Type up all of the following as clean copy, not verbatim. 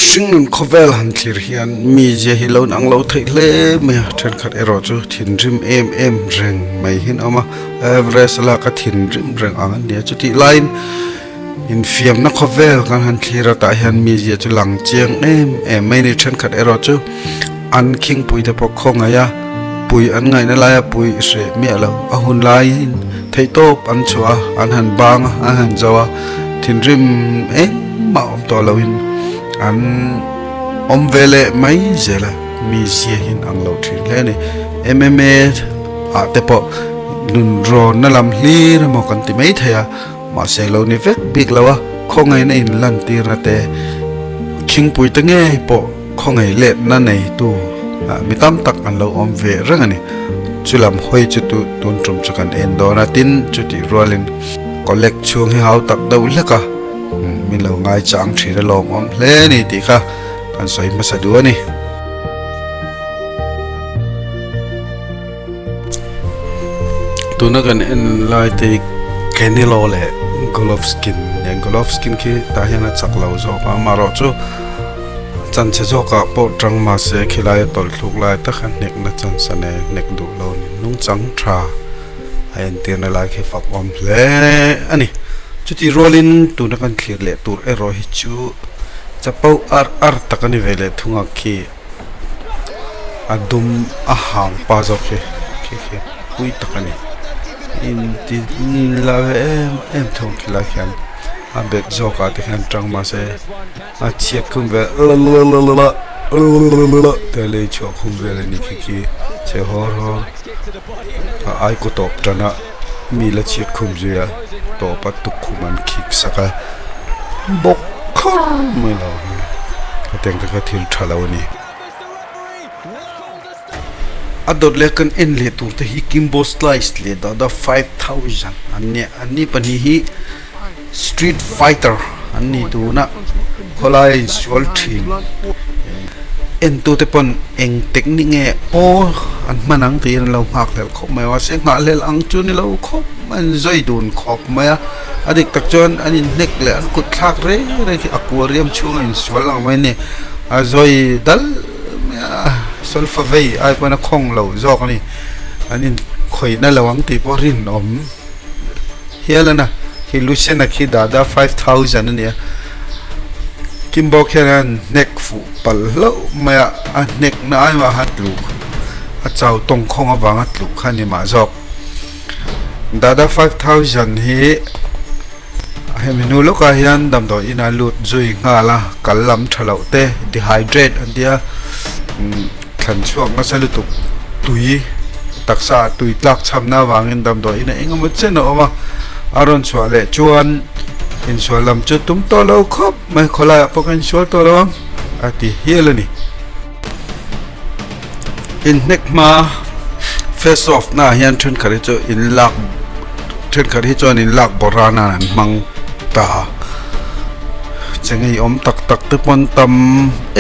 Hringnun khawvel han thlir hian mi zia hi lo ang lo theih hle mai a, thenkhat erawh chu thinrim em em reng mai hian a awm a, Everest a lak a thinrim reng ang a nia chutih laiin infiamna khawvel kan han thlir a tah hian mi zia chu lang chiang em em mai a ni, thenkhat erawh chu an khingpui te pawh khawngaih a, pui an ngaihna laia pui hreh miah lo a hun laiin theihtawp an chhuah a, an han bang a, an han zo a. Thinrim engmah awm tawh loin an awm ve leh mai zel a, mi ziahin ang lo thin hle a ni. MMA ah te pawh nunrawnna lam hlir emaw kan ti mai thei a, mahse lo ni vek bik lo a, khawngaihna in lantirna te, khingpui te ngei pawh khawngaih letna neitu mi tam tak an lo awm ve reng a ni. Chulam hawi chu tun tum chu kan en dawn a, tin chutih rualin. Collect chhung hi hau tak deuh hlek a, min lo ngai chang thin a lawmawm hle a ni tih kha kan sawi hmasa duh a ni. Tuna kan en lai te hi Canelo leh Golovkin nen Golovkin khi tah hian a chak lo zawk a amaherawhchu chanchhe zawkah pawh tang mahse khilai a tawlh thluk lai tak a hnekna chance a nei a hnek duh lo a ni nungchang tha. A entirna lai khi fak awm hle a ni. Chutih rualin tuna kan thlir leh tur erawh hi chu chapo ar ar tak a ni ve leh thung a khi a dum a hang pa zawk hi khi khi pui tak a ni. Inti la ve em em thung khilai khian a bet zawkah te khian tang mahse a chhiat khum ve te lei chhuah khum vel a ni khi khi chhe hawr hawr. A ai kaw tawp tan a mi la chhiat khum zui a tawp a tukkhum an khik sak a bawk khur mai lo hi a teng te kha thil tha lo a ni. A dawt leh kan en leh tur te hi Kimbo Slice leh Dada 5000 an nia an ni pahnih hi Street Fighter an ni tun a khawlai a insual thin entute pawn eng technique nge aw an hman ang tiin an lo nghak hlelh khawp mai a mahse nghah hlelh ang chu ni lo khawp mai an zai dun khawp mai a a dik tak chuan an inhnek leh an kut thlak reng reng khi a kua riam chhung a insual ang mai a ni a zawi dal mai a solfa vei ai pawn a khawng lo zawk a ni an inkhawihna lo ang tih pawh rinawm. Hial a na khi Lucien-a khi dada 5000 a nia Kimbo khian a hnek fuh palh hlauh mai a a hnek na ai mah kha tluk a chau tawngkhawng avanga tluk kha a ni mah zawk dada 5000 hi hemi hnu lawkah hian damdawi inah lut zui nghal a kal lam tha loh te dehydrate an tia Thlan chhuak nasa lutuk tui taksa tui tlak chhamna avangin damdawi in a eng emaw chen a awm a, a rawn chhuah leh chuan insual lam chu tum tawh lo khawp mai khawlaiah pawh ka insual tawh lo ang a ti hial a ni. Inhnek hma face off naah hian thenkhat hi chu inlak thenkhat hi chuan inlak bawrh a nan an hmang ta. Che ngeiawm tak tak te pawn tam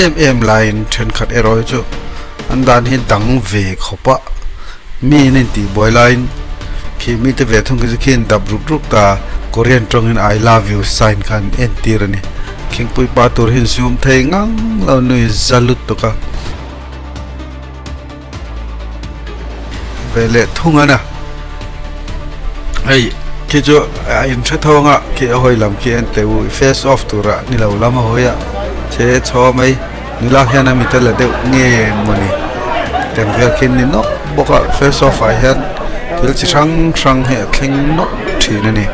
em em laiin thenkhat erawh hi chu an dan hi dang ve khawp a mi in intih buai laiin khi mite ve thung khi chu khi an dap ruk ruk ta Korean tawngin I love you sign kha an entir a ni khingpui pa tur hi an sum thei ngang lo nui za lutuk a. Ve leh thung a na hei khi chu a in hre thawng a khi a hawi lam khi en teh u face off tur ah ni lo lam a hawi a che chhaw mai nula hian a mit a la deuh nge mawni tiang vel khi an ni nawk bawk a face off ah hian thil chi hrang hrang hi a thleng nawk thin a ni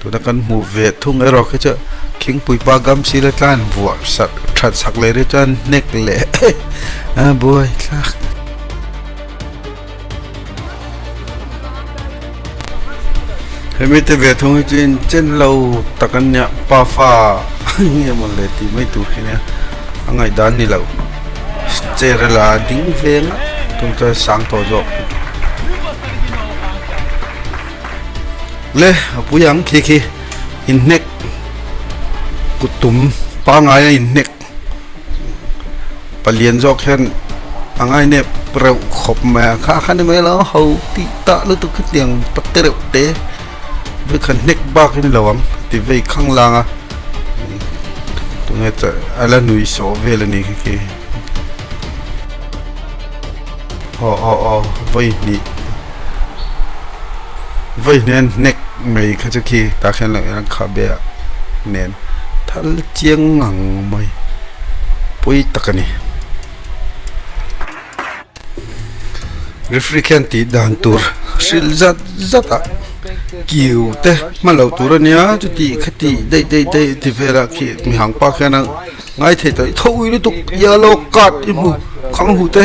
tuna kan hmuh ve thung erawh khi chu thingpui pa gam sila tlan vuah sak that sak leh te chuan hnek leh. A buai thlak. Hemi te ve thung hi chu in chen lo tak an nia pafa nge maw le tih mai tur khi nia a ngaihdan ni lo chair a la ding veng a tum chuan sang tawh zawk le a pui ang khi khi inhnek kut tum pangai a inhnek. Palian zawk hian a ngainep reuh khawp mai a kha kha ni mai lo ho tih tah lutuk khitiang tak te reuh te vei khan hnek bak hi ni lo ang ti vei khang lang a. Tunge a la nui sawh vel a ni khi khi. Aw aw aw vawi hnih vawi hnih an hnek mai kha chu khi tah khian lo en a khabe ah nen thal chiang ngang mai pawi tak a ni. Referee khian tih dan tur hrilh zat zat a kiu te hma lo tur a nia chuti khati daih daih daih ti vel a khi mihang pa khian a ngai thei tawh i tho ui lutuk yellow card i hmu khang hu te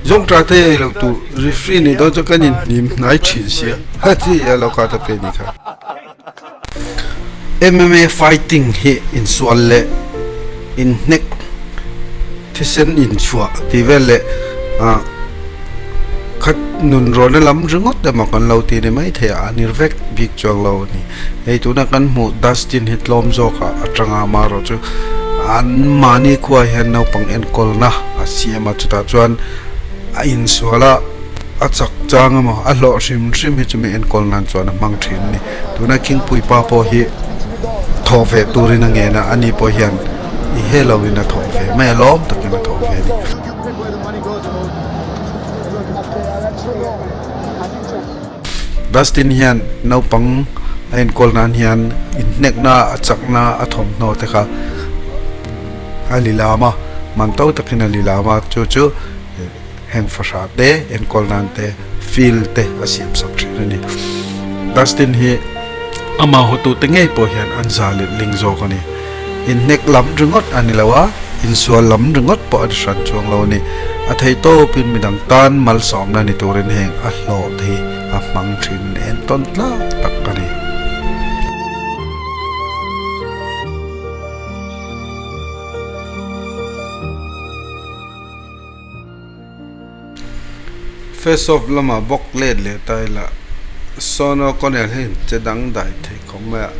zawng ta te ei loh tur referee nih dawn chuan kan inhnim hnai thin sia heti yellow card a pe a nih kha. MMA fighting hi insual leh inhnek thisen inchhuah tih vel leh ah khat nun rawlna lam ringawt emaw kan lo ti ni mai thei a a ni vek bik chuang lo a ni. Hei tuna kan hmuh Dustin hi tlawm zawkah a tang a amaherawh chu an mahni khuaah hian naupang enkawlna a siam a chutah chuan a insual a. A chak chang emaw a hlawh hrim hrim hi chumi enkawl nan chuan a hmang thin a ni. Tuna Khingpui pa pawh hi thawh ve turin a ngen a, ani pawh hian i he loin a thawh ve mai a, lawm takin a thawh ve a ni. Dustin hian naupang a enkawl nan hian inhnekna, a chakna, a thawmhnaw te kha a lilam a, man to takin a lilam a, chu chu. Heng fahrah te, enkawl nan te, field te a siam sak thin a ni. Dustin hi amah hawtute ngei pawh hian an za let ling zawk a ni. Inhnek lam ringawt a ni lo a, insual lam ringawt pawh a ni hran chuang lo a ni. A theihtawpin midang tan malsawmna ni turin heng a hlawh te hi a hmang thin entawn tlak tak a ni. Face off lamah bawk let leh ta ila Sean O'Connell hi che dang dai thei khawp mai a,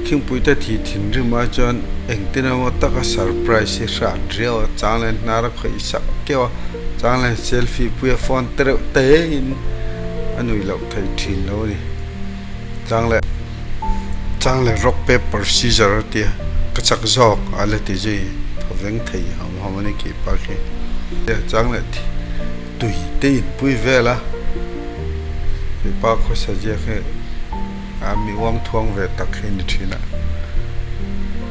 Khingpui te thi thinrim ai chuan engtin emaw taka surprise hi hrat riau a, chang leh hnar a khawih sak keuh a, chang leh selfie pui a phone te reuh te in a nui loh thei thin lo a ni. Chang leh chang leh rock paper scissor a tia ka chak zawk a la ti zui thaw veng thei ham ham a ni khi pa khi chang leh tui te inpui vel a khi pa khawsa ziak hi a mi uang thuang ve tak hi a ni thin a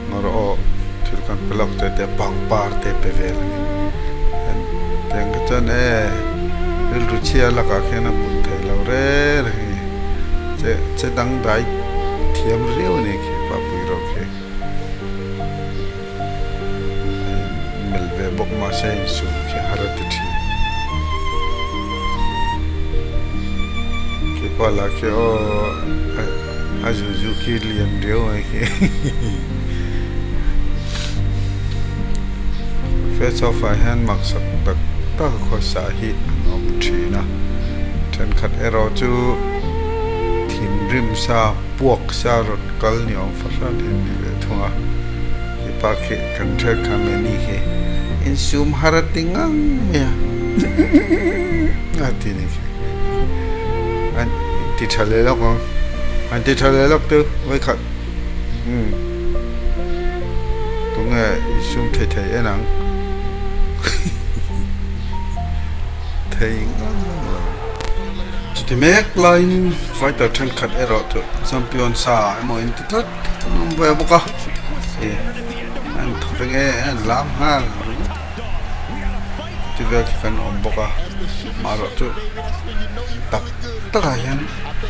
ngarawh aw thil kan pe lawk te te pangpar te pe vel a ni tiang kha chuan e rilru chhia lakah khian a put thei lo reng reng a ni. Che che dang dai thiam riau a ni khi papui rawh khi a in mel ve bawk mahse a insum khi har a ti thin khi pa lah khi aw a zu zu khi lian riau mai khi face off ah hian maksak tak tak a khawsa hi an awm thin a. Thenkhat erawh chu thinrim sa, puak sa rawn kal ni awm fahran hi an ni ve thung a. He pa khi kan hriat kha Manny khi insum har a ti ngang mai a, a ti ni khi. An ti tha leh lawk ang, an ti tha leh lawk chu vawikhat umm tunge insum thei thei en ang. thei ngang lo. Chuti mek laiin fighter thenkhat erawh chu champion sa emaw in ti tlat an awm ve bawk a ih an thaw vek e an lam nghal ringawt chuti vel khi kan awm bawk a amaherawh chu tak takah hian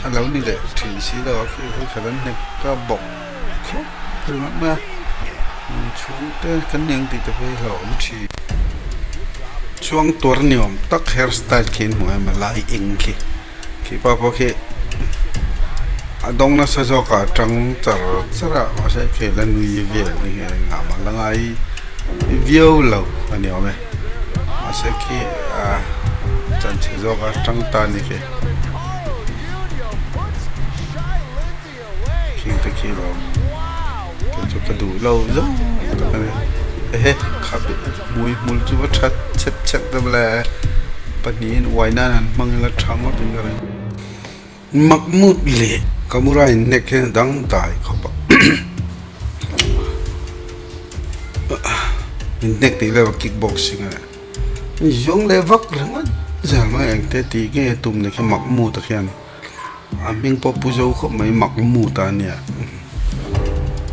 a lo ni leh thin si lo a khi khat an hnek a bawk khawp ringawt mai a chhungte kan ni ang tih te pawh hi hlauhawm thin. Chuang tuar ni awm tak hair style khi an hmu em a lai eng khi khi pa pawh khi a dawng nasa zawk ah a tang char char a mahse khi la nui vel ni hi engah mah la ngai viau lo a ni awm e mahse khi ah chanchhe zawk a tang ta a ni khi. Thing te khi lo kei chu ka duh lo zawng tak a ni ehe khabe hmui hmul chu a that chhet chhet deuh le pahnihin uai nan han hmang ila tha ngawt in ka ring Mahmud leh Kamura in hnek hian a dang dai khawp a. Inhnek tih vel kick boxing a ni zawng leh vak ringawt zel mai engte tih nge tum ni khi Mahmud a khian a hming pawh pu zo khawp mai Mahmud a nia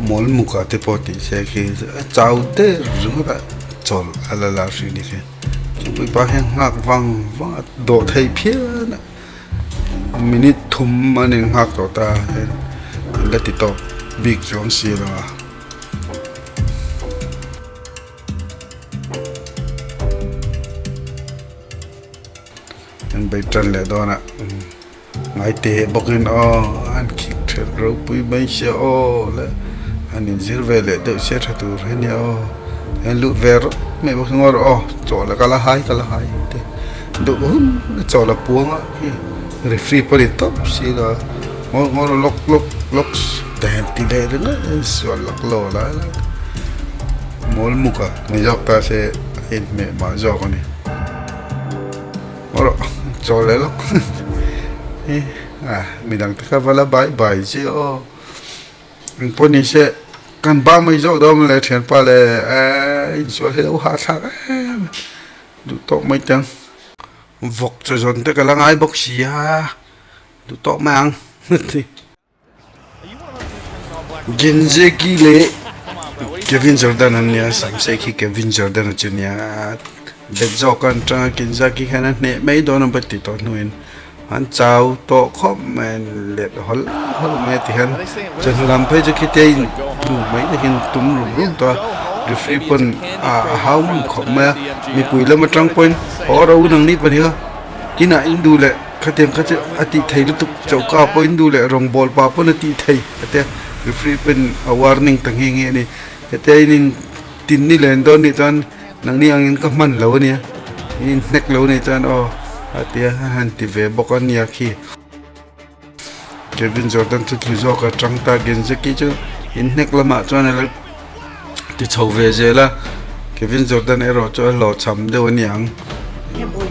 Mawlmuk ah te pawh tih se khi a chau der ringawt a chawlh a la la hrih ni khi thingpui pa hian nghak vang vang a dawh thei phian a minute thum a ni nghak tawh ta hian an la ti tawp bik chuang si lo a. An bei tan leh dawn a ngai teh bawkin aw an khik thelh ropui mai sia aw le an inzir ve leh deuh sia tha tur hi nia aw an luh ve rawk mai bawk ngaw rawh aw chaw la ka la hai ka la hai te duh hun chaw la puang a khi referee pawh a ni tawp si lo a ngaw ngaw rawh lawk lawk lawk dan ti leh ringawt a insual lak lo lai lai mawl muk a ni zawk ta se a inhmeh mah zawk a ni. Rawh chaw leh lawk hi a midang te kha va la bai bai che aw engpawh ni se kan ba mai zawk dawn le thianpa le eee insual hi lo hahthlak em duh tawk mai teng vawk chaw zawn te ka la ngai bawk si a duh tawk mai ang. Genzeki leh Kevin Jordan an nia Samsei khi Kevin Jordan a chu nia bet zawk an tang a Genzeki khan a hneh mai dawn a ti tawh hnuin an chau tawh khawp mai an let hawlh hawlh mai a ti hian chawhnu lam phei chu khitia in hnu mai takin tum rum rum tawh a referee pawn a hau ngun khawp mai a mipui lam atang pawhin haw ro nang ni pahnih a inah in duh leh. Khatiang kha chu a tih thei lutuk choka pawh in duh leh rawngbâwl pa pawn a tih thei a tia referee pawhin a warning ta nghe nghe a ni hetia in in tin ni len dawn nih chuan nangni angin ka hman lo a nia in in hnek lo nih chuan aw a tia a han ti ve bawk a nia khi Kevin Jordan chu tlu zawk a tang ta Genzeki chu in hnek lamah chuan a la ti chho ve zel a Kevin Jordan erawh chu a hlawhchham deuh a ni ang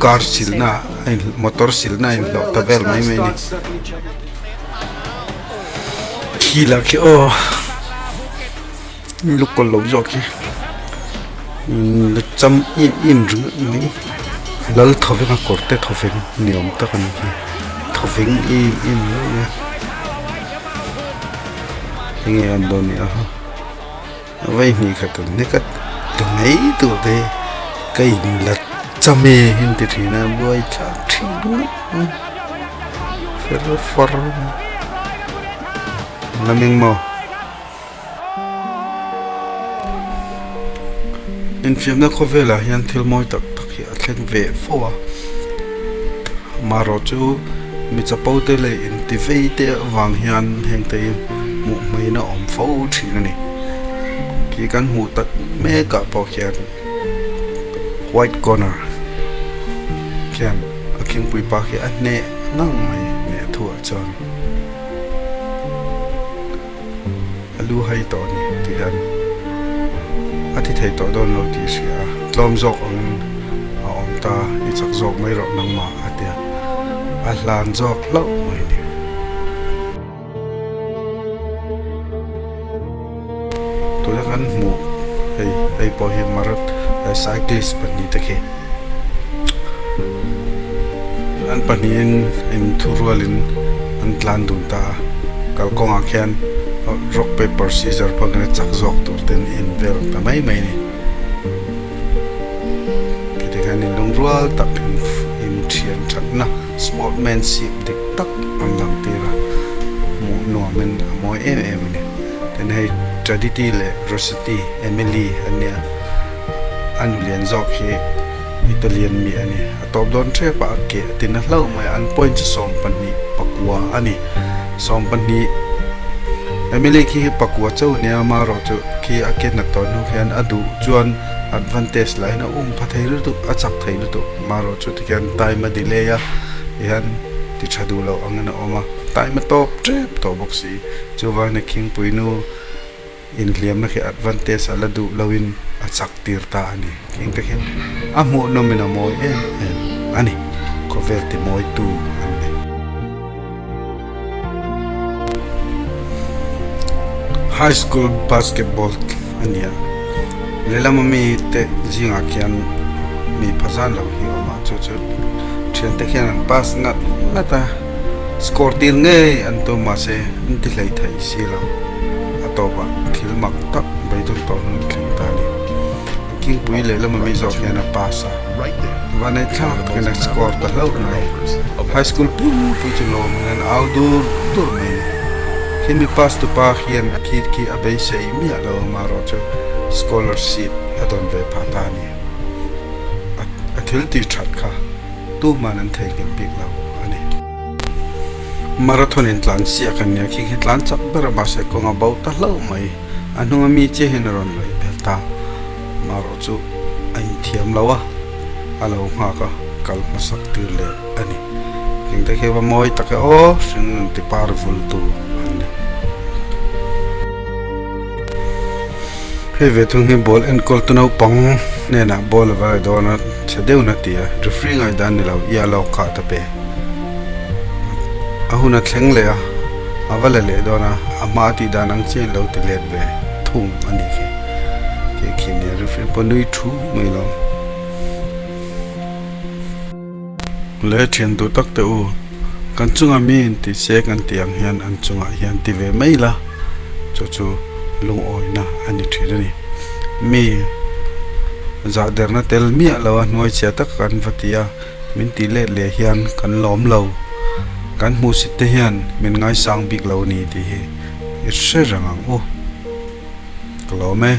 car silna a in motor silna a inhlawh ta vel mai mai a ni khi lah khi aw lukawl lo zawk hi la cham em em ringawt mai lal thawveng a kawr te thawveng ni awm tak a ni hi thawveng em em mai a. Enge an dawn ni a vai hnih khat an hnek a ti mai tur te hi ka in la cham e hi an ti thin a buai thlak thin ngawt mai fer far la meng maw infiamna khawvelah hian thil mawi tak tak hi a thleng ve fo a marawh chu mi chapo te leh inti vei te avang hian heng te hi hmuh hmain a awm fo thin a ni khi kan hmuh tak mek ah pawh khian white corner khian a khingpui pa khi a hneh ngang mai hneh thuah chuan. A lu hai tawh a ni tih hian a ti thei tawh dawn lo tih hria a, tlawm zawk angin a awm ta, i chak zawk mai rawh nangmah a ti a, a hlan zawk hlauh mai a ni. Tuna kan hmuh hei hei pawh hi marath cyclist pahnih te khi an pahnihin inthurualin an tlan dun ta a kalkawngah khian rock paper scissor hmangin a chak zawk tur ten in vel ta mai mai a ni khiti khan in lungrual tak in thian thatna sportmanship dik tak an lang tir a hmuh nuamin a mawi em em a ni tin hei Traditi leh Rosity Emily an nia a nulian zawk hi Italian mi a ni. A tawp dawn tep a, a keh a tin a hlauh mai a, an point chu 12 pakua a ni. 12 Emily khi hi pakua chauh a nia, amaherawh chu khi a ke nat tawh hnu khian a duh chuan advantage lah hian a um pha thei lutuk, a chak thei lutuk. Amaherawh chu tikhian time a delay a, tihian ti tha duh loh angin a awm a, time a tawp tep tawh bawk si. Chuvangin a khingpui nu. Inhliamna khi advantage a la duh loin a chak tir ta a ni. Khing te khian a hmuhnawmin a mawi em em a ni. Khawvel ti mawitu an ni. High School Basketball a ni a. Lehlam a mi te zingah khian mi phazan lo hi a awm a chu chu thiante khian an pass ngat ngat a score tir ngei an tum mahse an ti hlei thei si lo a tawpah thil mak tak beidawn tawh hnu an thleng ta a ni kingpui lehlam a mi zawk hian a pass a vanei thlak takin a score ta hlauh mai high school pum pui chu lawmin an au dur dur mai a ni khimi pass tupa hian khi khi a beisei miah lo amaherawh chu scholarship a dawn ve phah ta a ni a thil tih that kha tuman an theihnghilh bik lo a ni. Marathon in tlan siak an nia khi khi tlan chak ber a mahse kawng a bo ta hlauh mai a hnunga mi chiah hian a rawn lawih pel ta marawh chu a inthiam lo a a lo nghak a kal hmasak tir leh a ni engte khi va mawi tak e aw hringnun ti par vul tu an ni. Hei ve thung hi ball enkawl tu naupang hnenah ball a va la dawn a chhe deuhin a ti a referee ngaihdan ni lo i a lawk kha ta pe a hun a thleng leh a a va la leh dawn a a hma tih dan ang chiah in lo ti let ve thung a nih khi tih khi nia referee pawh nui thu mai lo. Le thian duh tak teh u, kan chunga mi in ti se kan tih ang hian an chungah hian ti ve mai la, chu chu lungawina a ni thin a ni. Mi zahderna tel miah lo a hnuai chhia tak kan va ti a, min tih let leh hian kan lawm lo, kan hmuhsit te hian min ngaisang bik lo a ni tih hi i hre reng ang u. Ka lawm e.